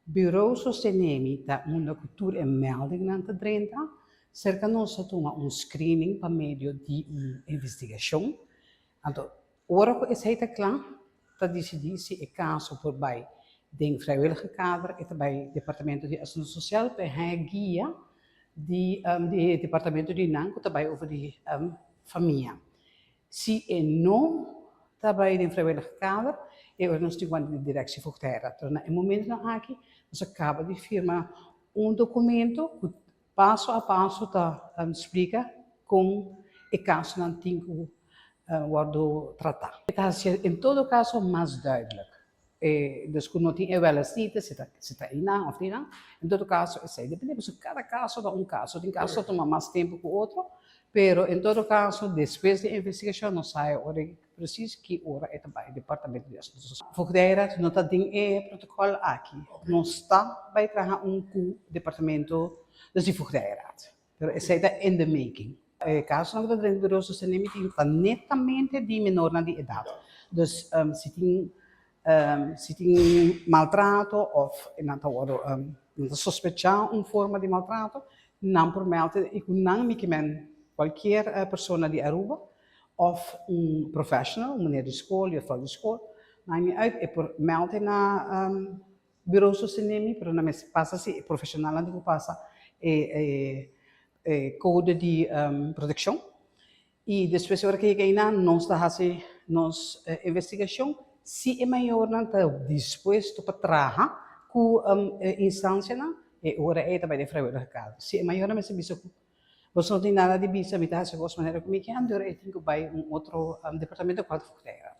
Bureau Sostenemi ta unda ku tur e meldingnan ta drenta. Serka nos ta tuma un screening pa medio di un investigashon. Anto ora ku esei ta kla, ta disidí si e kaso por bai den vrijwillige kader, e ta bai Departamento di Asuntu Sosial pa e haña guia di di e departamento di nan ku ta bai over di famia. Si e no ta bai den vrijwillige kader, e ora nos tin ku anda den Directie Voogdijraad. Pero na e momentonan aki nos a kaba di firma un dokumento ku paso a paso ta splika kon e kasonan tin ku wòrdu tratá. E ta hasié en todo kaso mas duidelijk. Dus ku no tin e wèles nita, si ta si ta einan òf einan. En todo kaso esei depende pasobra kada kaso ta un kaso. Tin kaso ta tuma mas tempu ku otro, pero en todo kaso despues di e investigashon nos sa e ora presis ki ora e ta bai departamento di asuntu sosial. Voogdijraad no ta den e protokòl aki. Nos ta bai traha un ku departamento dus di Voogdijraad. Pero esei ta in the making. E kasonan ku ta drenta Bureau Sostenimiento ta netamente di menornan di edat. Dus si tin si tin maltrato òf nan ta wòrdu nan ta sospechá un forma di maltrato, nan por mèlda i ku nan mi ke men kualkier persona di Aruba òf un professional, un meneer di skol, juffrouw di skol, maakt niet uit, e por mèlda na Bureau Sostenemi, pero nan mester pasa si e profesionalnan tin ku pasa e e code di proteccion y despues ora ke yega einan nos ta hasi nos investigacion si e mayornan ta dispuesto pa traha ku e instancianan e ora ei ta bai den vrijwillige kader. Si e mayornan mester bisa ku boso no tin nada di bisa mi ta hasi kos manera ku mi ke anto e ora ei tin ku bai un otro departamento kual ta voogdijraad.